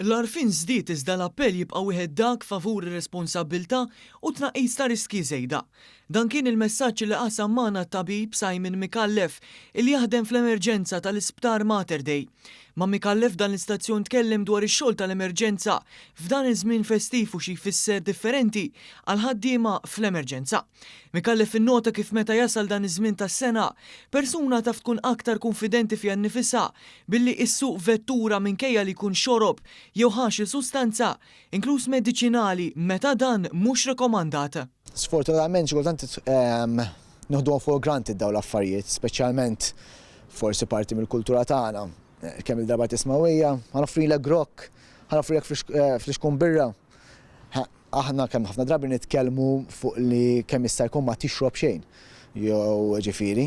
L-għarfien żdied iżda l-appell jibqa' wieħed dak favur ir-responsabbiltà u t-tnaqqis ta' riskji żejda. Dan kien il-messaġġ li qasam magħna t-tabib Simon Micallef illi jaħdem fl-emerġenza tal-Isptar Mater Dei. Ma' Micallef dan l-istazzjon tkellem dwar ix-xogħol tal-emerġenza f'dan iż-żmien festiv u xi jfisser differenti għall-ħaddiema fl-emerġenza. Micallef innota kif meta jasal dan iż-żmien tas-sena, persuna taf tkun aktar kunfidenti fiha nnifisha billi issuq vettura minkejja li jkun xorob jew ħa xi sustanza, inkluż mediċinali meta dan mhux rekomandat. Sfortunatament xi kultant nieħduhom for granted dawn l-affarijiet, speċjalment forsi parti mill-kultura tagħna. Kemm-il darba tisma' ejja, ħa noffrilek grokk, ħa noffrilek flixkun birra. Aħna kemm ħafna drabi nitkellmu fuq li kemm jista' jkun ma tixrob xejn. Jew ġifieri,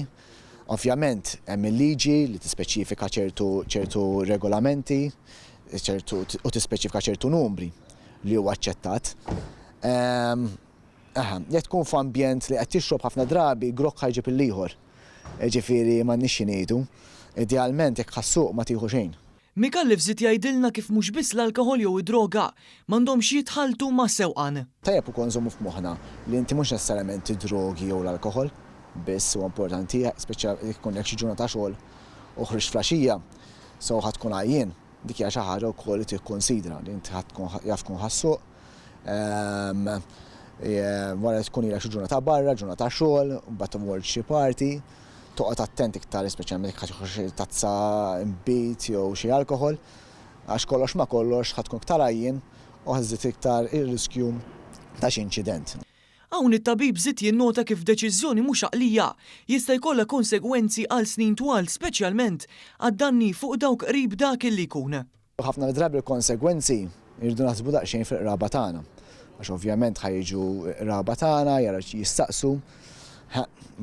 ovvjament hemm il-liġi li tispeċifika ċertu ċertu regolamenti, ċertu u tispeċifika ċertu numri li huwa aċċettat. Ehm, aha, jekk tkun f'ambjent li qed tixrob ħafna drabi grokk ħa jġib il-ieħor. Ġifieri m'għandniex xi ngħidu. Idealment jekk ħa ssuq ma tieħu xejn. Micallef żied jgħidilna kif mhux biss l-alkoħol jew id-droga m'għandhomx jitħalltu mas-sewqan. Tajjeb ukoll nżommu f'moħħna li inti mhux neċessarjament id-drogi jew l-alkoħol biss huwa importanti, speċjal jekk ikun xi ġurnata xogħol u ħriġt flaxija, so ħa tkun għajjien, dik hija xi ħaġa wkoll li tikkunsidra li inti ħa tkun jaf tkun ħa ssuq, wara li tkun ilek xi ġurnata barra, ġurnata xogħol, mbagħad tmur xi party. Toqgħod attent iktar speċjalment jekk ħa tieħu xi tazza nbid jew xi alkoħol għax kollox ma' kollox ħa tkun iktar għajjien u ħa żżid iktar ir-riskju ta' xi inċident. Hawn it-tabib żied jinnota kif deċiżjoni mhux għaqlija jista' jkollha konsegwenzi għal snin twal speċjalment għad-danni fuq dawk qrib dak illi jkun. Ħafna drabi l-konsegwenzi irridu naħsbu daqsxejn fil-qraba tagħna. Għax ovvjament ħa jiġu qraba tagħna, jara jistaqsu,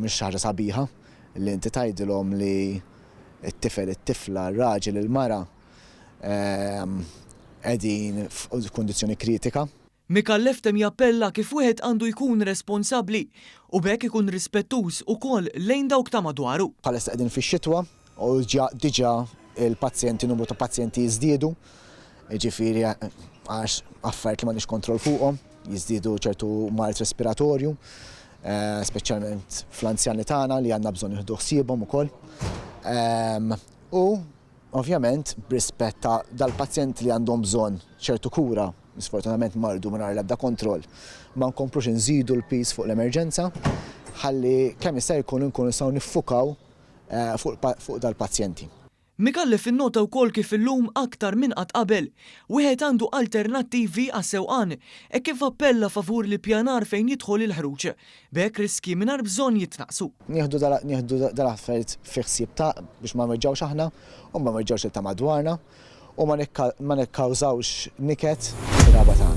mhix xi ħaġa sabiħa li inti tgħidilhom li t-tifel, it-tifla, r-raġel, il-mara qegħdin f'kundizzjoni kritika. Micallef temm jappella kif wieħed għandu jkun responsabbli u b'hekk ikun rispettuż ukoll lejn dawk ta' madwaru. Bħalissa qegħdin fix-xitwa u diġà l-pazjenti, numru ta' pazjenti jiżdiedu, jiġifieri għax affarijiet li m'għandniex kontroll fuqhom, jiżdiedu ċertu mard respiratorju, speċjalment fl-anzjani tagħna li għandna bżonn nieħdu ħsiebhom ukoll. U ovvjament b'rispett ta' dal-pazjenti li għandhom bżonn ċertu kura sfortunatament mardu mingħajr l-ebda kontroll, ma nkomplux inżidu l-piż fuq l-emerġenza ħalli kemm jista' jkun inkunu nistgħu niffukaw fuq dal-pazjenti. Micallef innota wkoll kif illum aktar minn qatt qabel, wieħed għandu alternattivi għas-sewqan hekk kif appella favur l-ippjanar fejn jidħol il-ħruġ. B'hekk riskji mingħajr bżonn jitnaqqsu. Nieħdu dal-affarijiet fi ħsieb ta' biex ma nweġġgħux aħna u ma nweġġgħux lil ta' madwarna. u ma nikkawżawx niket fir-raba tagħna.